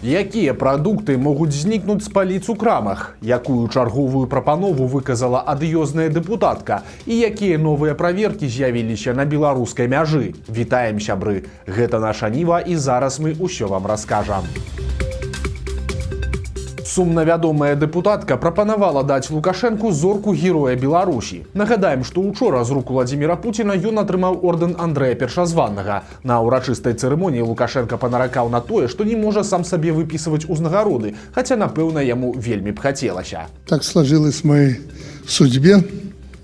Якія прадукты могуць знікнуць з паліц у крамах? Якую чарговую прапанову выказала адыёзная дэпутатка? І якія новыя праверкі з'явіліся на беларускай мяжы? Вітаем, сябры! Гэта «Наша Ніва», і зараз мы ўсё вам раскажам. Сумна вядомая дэпутатка прапанавала даць Лукашэнку зорку Героя Беларусі. Нагадаем, што учора з рук Уладзіміра Пуціна ён атрымаў ордэн Андрэя Першазванага. На ўрачыстай цырымоніі Лукашэнка панаракаў на тое, што не можа сам сабе выпісваць узнагароды, хаця, напэўна, яму вельмі б хацелася. Так сложилось в моей судьбе,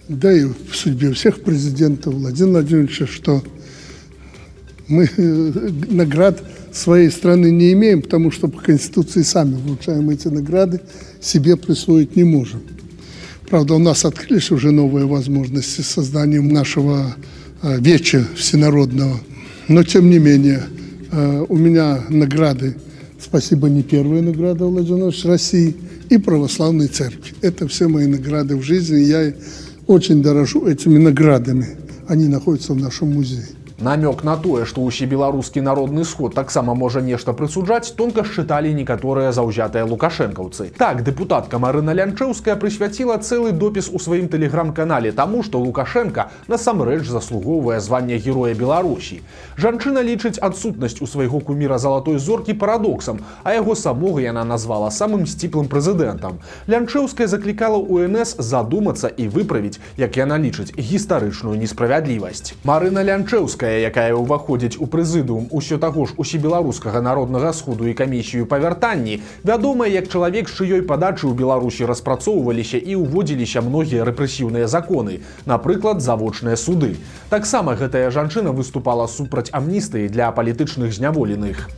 да и в судьбе всех президентов Владимира Владимировича, что мы наград своей страны не имеем, потому что по Конституции сами вручаем эти награды, себе присвоить не можем. Правда, у нас открылись уже новые возможности с созданием нашего веча всенародного. Но, тем не менее, у меня награды, спасибо, не первая награда, Владимир Владимирович, России и Православной Церкви. Это все мои награды в жизни. Я очень дорожу этими наградами. Они находятся в нашем музее. Намёк на тое, што ўсебеларускі народны сход таксама можа нешта прысуджаць, тонка счыталі некаторыя заўзятыя лукашэнкаўцы. Так, дэпутатка Марына Лянчэўская прысвяціла цэлы допіс у сваім тэлеграм-канале таму, што Лукашэнка насамрэч заслугоўвае звання Героя Беларусі. Жанчына лічыць адсутнасць у свайго куміра залатой зоркі парадоксам, а яго самога яна назвала самым сціплым прэзідэнтам. Лянчэўская заклікала УНС задумацца і выправіць, як яна лічыць, гістарычную несправядлівасць. Марына Лянчэўская, якая ўваходзіць у прэзідыум усё таго ж Усебеларускага народнага сходу і камісію па вяртанні, вядомая як чалавек, з чыёй падачы ў Беларусі распрацоўваліся і ўводзіліся многія рэпрэсіўныя законы, напрыклад, завочныя суды. Таксама гэтая жанчына выступала супраць амністыі для палітычных зняволеных.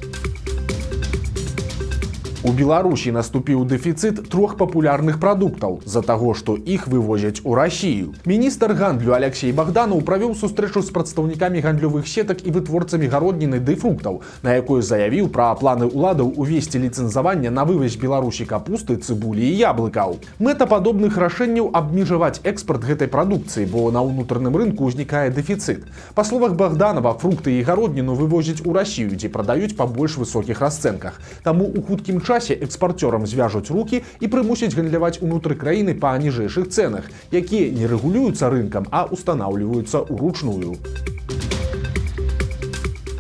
У Беларусі наступіў дэфіцыт трох папулярных прадуктаў з-за таго, што іх вывозяць у Расію. Міністр гандлю Аляксей Багданаў правёў сустрэчу з прадстаўнікамі гандлёвых сетак і вытворцамі гародніны ды фруктаў, на якой заявіў пра планы ўладаў увесці ліцэнзаванне на вываз Беларусі капусты, цыбулі і яблыкаў. Мэта падобных рашэнняў — абмежаваць экспарт гэтай прадукцыі, бо на ўнутраным рынку ўзнікае дэфіцыт. Па словах Багданова, фрукты і гародніну вывозяць у Расію, дзе прадаюць па больш высокіх расцэнках. Таму ў хуткім часе экспарцёрам звяжуць рукі і прымусяць гандляваць унутры краіны па ніжэйшых цэнах, якія не рэгулююцца рынкам, а устанаўліваюцца ўручную.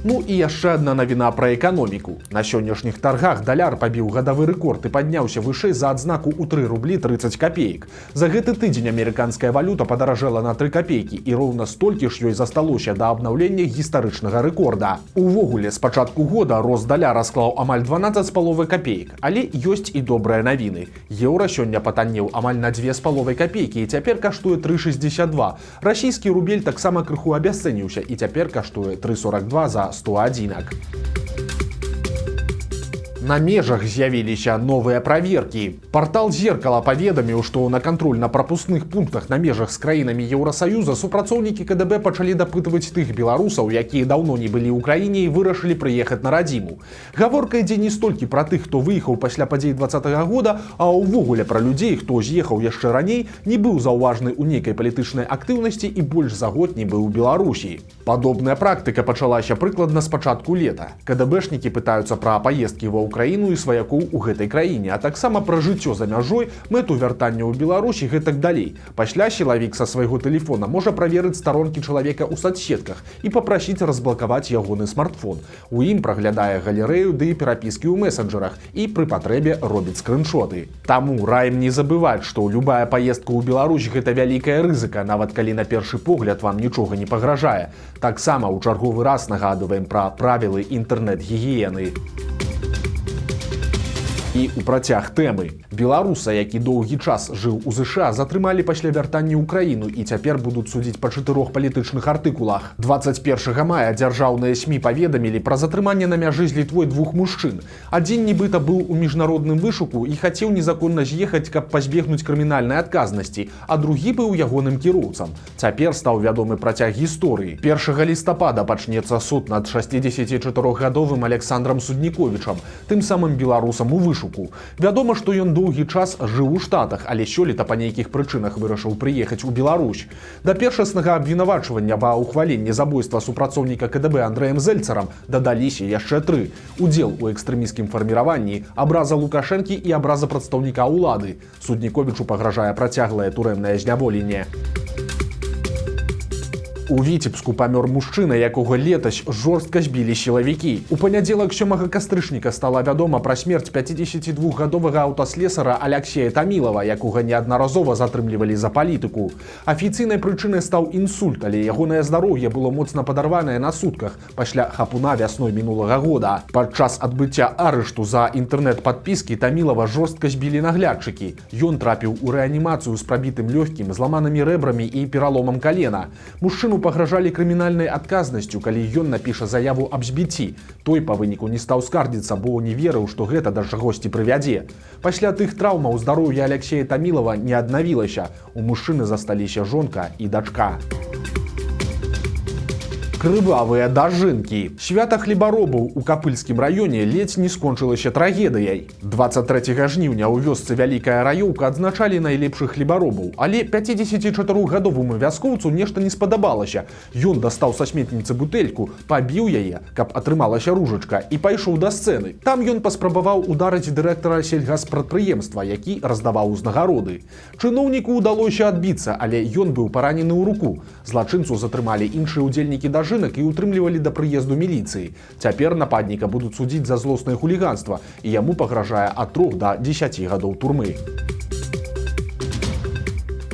Ну і яшчэ адна навіна пра эканоміку. На сённяшніх таргах даляр пабіў гадавы рэкорд і падняўся вышэй за адзнаку ў 3 рублі 30 капеек. За гэты тыдзень амерыканская валюта падаражэла на 3 капейкі, і роўна столькі ж ёй засталося да абнаўлення гістарычнага рэкорда. Увогуле, з пачатку года рост даляра склаў амаль 12 з паловай капеек, але ёсць і добрыя навіны. Еўра сёння патаннеў амаль на 2,5 капейкі і цяпер каштуе 3,62. Расійскі рубель таксама крыху абясцэніўся і цяпер каштуе 3,42 за 100 адзінак. На межах з'явіліся новыя праверкі. Партал «Зеркала» паведаміў, што на кантрольна-прапускных пунктах на межах з краінамі Еўрасаюза супрацоўнікі КДБ пачалі дапытваць тых беларусаў, якія даўно не былі ў краіне і вырашылі прыехаць на радзіму. Гаворка ідзе не столькі пра тых, хто выехаў пасля падзей 20-го года, а ўвогуле пра людзей, хто з'ехаў яшчэ раней, не быў заўважны ў нейкай палітычнай актыўнасці і больш за год не быў у Беларусі. Падобная практыка пачалася прыкладна з пачатку лета. КДБшнікі пытаюцца пра паездкі ва Ўкраіну і сваякоў у гэтай краіне, а таксама пра жыццё за мяжой, мэту вяртання ў Беларусь і гэтак далей. Пасля сілавік са свайго тэлефона можа праверыць старонкі чалавека ў сацсетках і папрасіць разблакаваць ягоны смартфон. У ім праглядае галерэю ды перапіскі ў месенджерах і пры патрэбе робіць скрыншоты. Таму раім не забываць, што любая паездка ў Беларусь — гэта вялікая рызыка, нават калі на першы погляд вам нічога не пагражае. Таксама ў чарговы раз нагадваем пра правілы інтэрнэт-гігіены. І ў працяг тэмы. Беларуса, які доўгі час жыў у ЗША, затрымалі пасля вяртання ў краіну і цяпер будуць судзіць па чатырох палітычных артыкулах. 21 мая дзяржаўныя СМІ паведамілі пра затрыманне на мяжы з Літвой двух мужчын. Адзін нібыта быў у міжнародным вышуку і хацеў незаконна з'ехаць, каб пазбегнуць крымінальнай адказнасці, а другі быў ягоным кіроўцам. Цяпер стаў вядомы працяг гісторыі. 1 лістапада пачнецца суд над 64-гадовым Аляксандрам Судніковічам, тым самым беларусам у вышуку. Вядома, што ён доўгі час жыў у ЗША і быў задзейнічаны ў доўгі час жыў у Штатах, але сёлета па нейкіх прычынах вырашыў прыехаць у Беларусь. Да першаснага абвінавачвання ва ўхваленні забойства супрацоўніка КДБ Андрэем Зельцарам дадаліся яшчэ тры: удзел у экстрэмісцкім фарміраванні, абраза Лукашэнкі і абраза прадстаўніка ўлады. Судніковічу пагражае працяглае турэмнае зняволенне. У Віцебску памёр мужчына, якога летась жорстка збілі сілавікі. У панядзелак, 7 кастрычніка, стала вядома пра смерць 52-гадовага аўтаслесара Алексея Тамілава, якога неаднаразова затрымлівалі за палітыку. Афіцыйнай прычынай стаў інсульт, але ягонае здароўе было моцна падарванае на сутках пасля хапуна вясной мінулага года. Падчас адбыцця арышту за інтэрнэт-падпіскі Тамілава жорстка збілі наглядчыкі. Ён трапіў у рэанімацыю з прабітым лёгкім, зламанымі рэбрамі і пераломам калена. Мужчыну пагражалі крымінальнай адказнасцю, калі ён напіша заяву аб збіцці. Той па выніку не стаў скардзіцца, бо не верыў, што гэта да чагосьці прывядзе. Пасля тых траўмаў здароўе Алексея Тамілава не аднавілася. У мужчыны засталіся жонка і дачка. Крывавыя дажынкі. Свята хлебаробаў у Капыльскім раёне ледзь не скончылася трагедыяй. 23 жніўня ў вёсцы Вялікая Раёўка адзначалі найлепшых хлебаробаў, але 54-гадоваму вяскоўцу нешта не спадабалася. Ён дастаў са сметніцы бутэльку, пабіў яе, каб атрымалася ружачка, і пайшоў да сцэны. Там ён паспрабаваў ударыць дырэктара сельгаспрадпрыемства, які раздаваў узнагароды. Чыноўніку ўдалося адбіцца, але ён быў паранены ў руку. Злачынцу затрымалі іншыя ўдзельнікі дажынак і ўтрымлівалі да прыезду міліцыі. Цяпер нападніка будуць судзіць за злоснае хуліганства, і яму пагражае ад 3 да 10 гадоў турмы.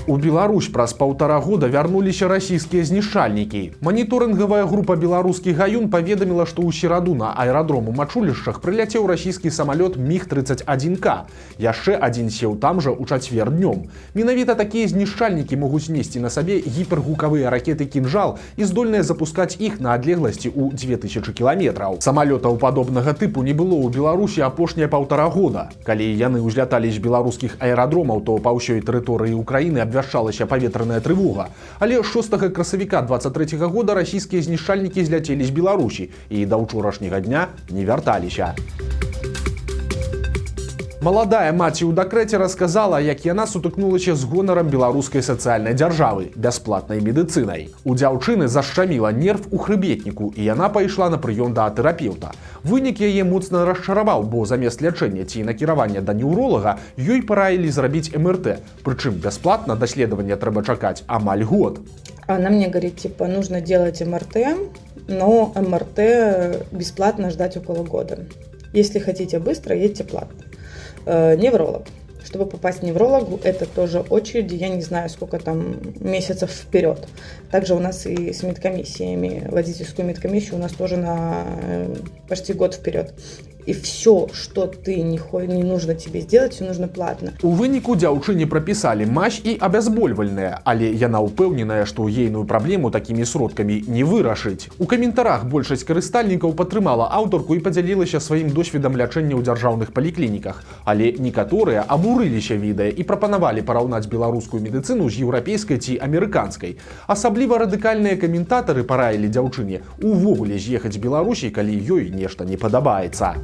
У Беларусь праз паўтара года вярнуліся расійскія знішчальнікі. Маніторынгавая група «Беларускі гаюн» паведаміла, што ў сераду на аэрадром у Мачулішчах прыляцеў расійскі самалёт МіГ-31К. Яшчэ адзін сеў там жа ў чацвер днём. Менавіта такія знішчальнікі могуць несці на сабе гіпергукавыя ракеты «Кінжал» і здольныя запускаць іх на адлегласці ў 2000 кіламетраў. Самалётаў падобнага тыпу не было ў Беларусі апошнія паўтара года. Калі яны ўзляталі з беларускіх аэрадромаў, то па ўсёй тэрыторыі Украіны абвяшчалася паветраная трывога. Але 6 красавіка 23 года расійскія знішчальнікі зляцелі з Беларусі і да ўчорашняга дня не вярталіся. Маладая маці ў дэкрэце расказала, як яна сутыкнулася з гонарам беларускай сацыяльнай дзяржавы, бясплатнай медыцынай. У дзяўчыны зашчаміла нерв у хрыбетніку, і яна пайшла на прыём да тэрапеўта. Вынік яе моцна расчараваў, бо замест лячэння ці накіравання да неўролага ёй параілі зрабіць МРТ. Прычым бясплатна даследавання трэба чакаць амаль год. Она мне говорит, типа, нужно делать МРТ, но МРТ бесплатно ждать около года. Если хотите быстро, едьте платно. Невролог. Чтобы попасть к неврологу, это тоже очереди, я не знаю, сколько там месяцев вперед. Также у нас и с медкомиссиями, водительскую медкомиссию у нас тоже на почти год вперед. И все, что ты не нужно тебе сделать, все нужно платно. У выніку дзяўчыне прапісалі мазь і абязбольвальныя, але яна ўпэўненая, што ейную праблему такімі сродкамі не вырашыць. У каментарах большасць карыстальнікаў падтрымала аўтарку і падзялілася сваім досведам лячэння ў дзяржаўных паліклініках. Але некаторыя абурыліся відэа і прапанавалі параўнаць беларускую медыцыну з еўрапейскай ці амерыканскай. Асабліва радыкальныя каментатары параілі дзяўчыне увогуле з'ехаць з Беларусі, калі ёй нешта не падабаецца.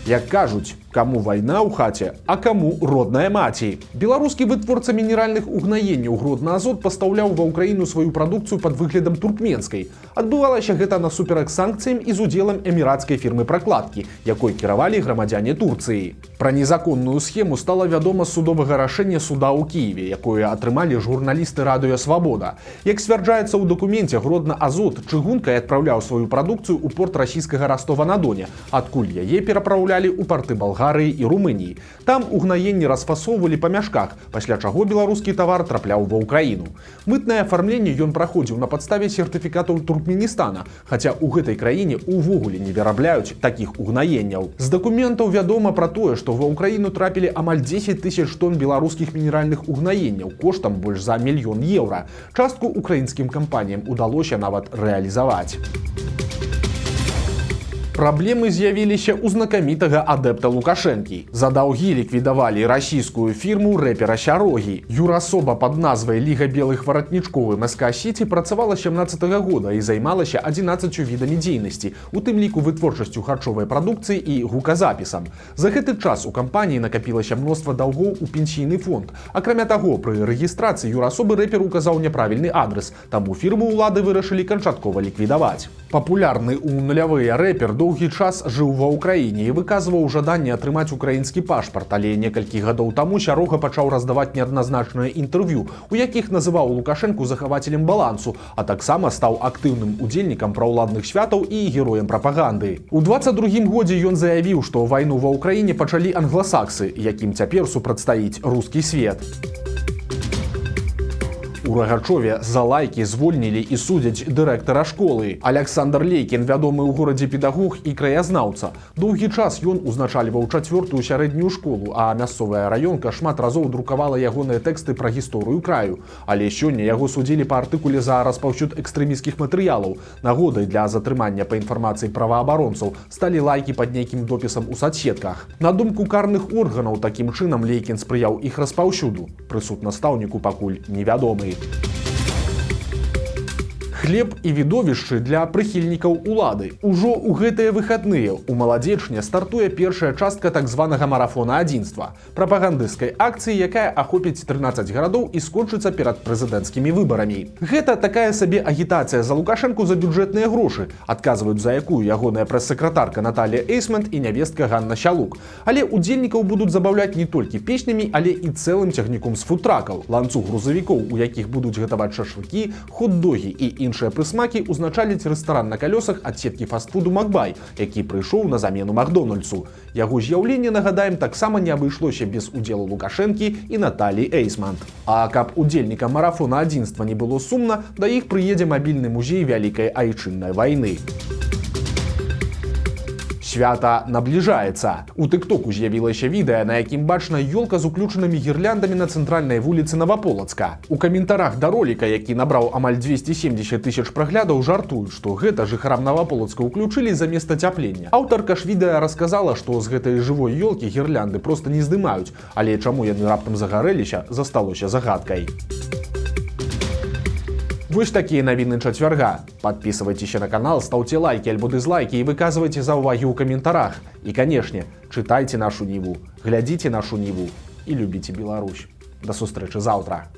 Як кажуць, каму вайна ў хаце, а каму родная маці. Беларускі вытворца мінеральных угнаенняў «Гродна Азот» пастаўляў ва Ўкраіну сваю прадукцыю пад выглядам туркменскай. Адбывалася гэта насуперак санкцыям і з удзелам эмірацкай фірмы пракладкі, якой кіравалі грамадзяне Турцыі. Пра незаконную схему стала вядома з судовага рашэння суда ў Кіеве, якое атрымалі журналісты Радыё Свабода. Як сцвярджаецца ў дакуменце, «Гродна Азот» чыгункай адпраўляў сваю прадукцыю ў порт расійскага Растова-на-Доне, адкуль яе перапраўлялі ў парты Балгарыі і Румыніі. Там угнаенні расфасоўвалі па мяшках, пасля чаго беларускі тавар трапляў ва Ўкраіну. Мытнае афармленне ён праходзіў на падставе сертыфікатаў Туркменістана, хаця ў гэтай краіне увогуле не вырабляюць такіх угнаенняў. З дакументаў вядома пра тое, што ва Ўкраіну трапілі амаль 10 тысяч тонн беларускіх мінеральных угнаенняў коштам больш за мільён еўра. Частку украінскім кампаніям удалося нават рэалізаваць. Праблемы з'явіліся ў знакамітага адэпта Лукашэнкі. За даўгі ліквідавалі расійскую фірму рэпера Сярогі. Юрасоба пад назвай «Ліга белых варатнічкоў МСК Сіці» працавала 17 -го года і займалася 11 відамі дзейнасці, у тым ліку вытворчасцю харчовай прадукцыі і гуказапісам. За гэты час у кампаніі накапілася мноства даўгоў у пенсійны фонд. Акрамя таго, пры рэгістрацыі юрасобы рэпер указаў няправільны адрес, таму фірму ўлады вырашылі канчаткова ліквідаваць. Папулярны ў нулявыя рэпер доўгі час жыў ва Ўкраіне і выказваў жаданне атрымаць украінскі пашпарт, але некалькі гадоў таму Сярога пачаў раздаваць неадназначныя інтэрв'ю, у якіх называў Лукашэнку захавацелем балансу, а таксама стаў актыўным удзельнікам праўладных святаў і героем прапаганды. У 22 годзе ён заявіў, што вайну ва Ўкраіне пачалі англасаксы, якім цяпер супрацьстаіць рускі свет. У Рагачове за лайкі звольнілі і судзяць дырэктара школы. Аляксандр Лейкін — вядомы ў горадзе педагог і краязнаўца. Доўгі час ён узначальваў чацвёртую сярэднюю школу, а мясцовая раёнка шмат разоў друкавала ягоныя тэксты пра гісторыю краю. Але сёння яго судзілі па артыкуле за распаўсюд экстрэмісцкіх матэрыялаў. Нагодай для затрымання, па інфармацыі праваабаронцаў, сталі лайкі пад нейкім допісам у сацсетках. На думку карных органаў, такім чынам Лейкін спрыяў іх распаўсюду. Прысуд настаўніку пакуль невядомы. Хлеб і відовішчы для прыхільнікаў улады. Ужо ў гэтыя выхадныя ў Маладзечне стартуе першая частка так званага марафона адзінства. Прапагандысцкай акцыі, якая ахопіць 13 гарадоў і скончыцца перад прэзідэнцкімі выбарамі. Гэта такая сабе агітацыя за Лукашэнку за бюджэтныя грошы, адказваюць за якую ягоная прэс-сакратарка Наталія Эйсмант і нявестка Ганна Сялук. Але удзельнікаў будуць забаўляць не толькі песнямі, але і цэлым цягніком з футракаў. Ланцуг грузавікоў, у якіх будуць гатаваць шашлыкі, хот-догі і іншыя прысмакі, узначаліць рэстаран на калёсах ад сеткі фастфуду «Макбай», які прыйшоў на замену «Макдональдсу». Яго з'яўленне, нагадаем, таксама не абышлося без удзелу Лукашэнкі і Наталіі Эйсмант. А каб удзельнікам марафона адзінства не было сумна, да іх прыедзе мабільны музей Вялікай Айчыннай вайны. Свята набліжаецца. У тыктоку з'явілася відэа, на якім бачна ёлка з уключанымі гірляндамі на цэнтральнай вуліцы Наваполацка. У каментарах да роліка, які набраў амаль 270 тысяч праглядаў, жартуюць, што гэта жыхарам Наваполацка ўключылі замест ацяплення. Аўтарка ж відэа расказала, што з гэтай жывой ёлкі гірлянды проста не здымаюць, але чаму яны раптам загарэліся, засталося загадкай. Вось такія навіны чацвярга. Падпісвайцеся на канал, стаўце лайкі альбо дызлайкі і выказвайце заўвагі ў каментарах. І, канешне, чытайце «Нашу Ніву», глядзіце «Нашу Ніву» і любіце Беларусь. Да сустрэчы заўтра.